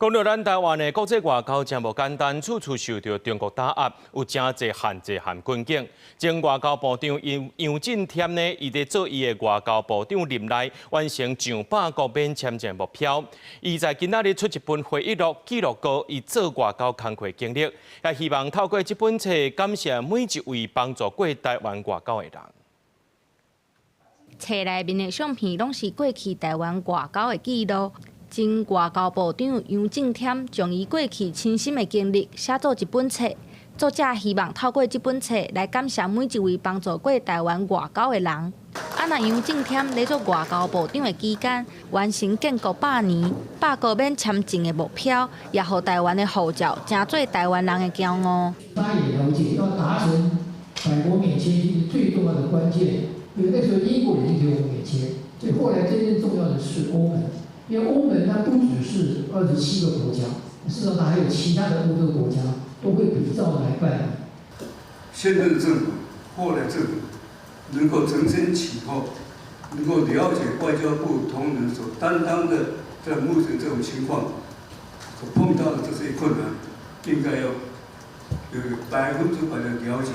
講到咱台灣的國際外交真無簡單，處處受著中國打壓，有誠濟限制和困境。前外交部長楊楊振添呢，伊佇做伊的外交部長任內，完成上百個免簽證目標。伊在今仔日出一本回憶錄，記錄過伊做外交工課經歷，也希望透過這本冊感謝每一位幫助過台灣外交的人。冊內面的相片攏是過去台灣外交的記錄。前外交部長楊振添將伊過去親身的經歷寫做一本冊，作者希望透過這本冊來感謝每一位幫助過台灣外交的人。啊，若楊振添咧做外交部長的期間，完成建國百年百國免簽證的目標，也予台灣的護照成做台灣人的驕傲。大家也了解，要達成百國免簽是最重要的關鍵，因為那時候英國已經給我們免簽，所以後來真正重要的是歐盟。因為歐盟它不只是27個國家，事實上它還有其他的歐洲國家都會比照來辦理。現任政府、後來政府能夠承先啟後，能夠了解外交部同仁所擔當的在目前這種情況所碰到的這些困難，應該要有100%的了解。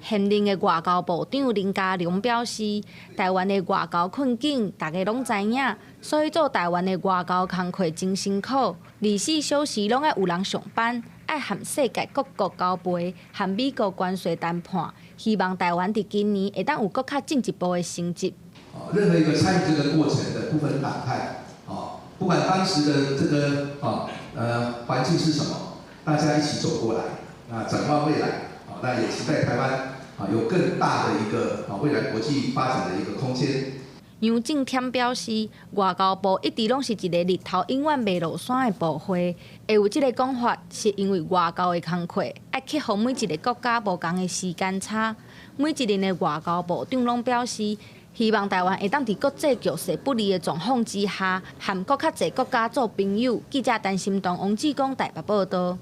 現任的外交部長林佳龍表示，台灣的外交困境，大家攏知影，所以做台灣的外交工課真辛苦，24小時攏愛有人上班，愛和世界各國交陪，和美國關稅談判，希望台灣佇今年會當有閣較進一步的成績。任何一個參與這個過程的部分黨派，不管當時的這個環境是什麼，大家一起走過來，啊，展望未來，啊，那也期待台灣啊有更大的一個啊未來國際發展的一個空間。楊振添表示，外交部一直攏是一個日頭永遠袂落山的部會。會有這个講法，是因為外交的工課愛克服每一个國家無仝的時間差。每一任的外交部長攏表示，希望台灣會當佇國際局勢不利的狀況之下，和閣較濟國家做朋友。記者陳心東、王志剛台北報導。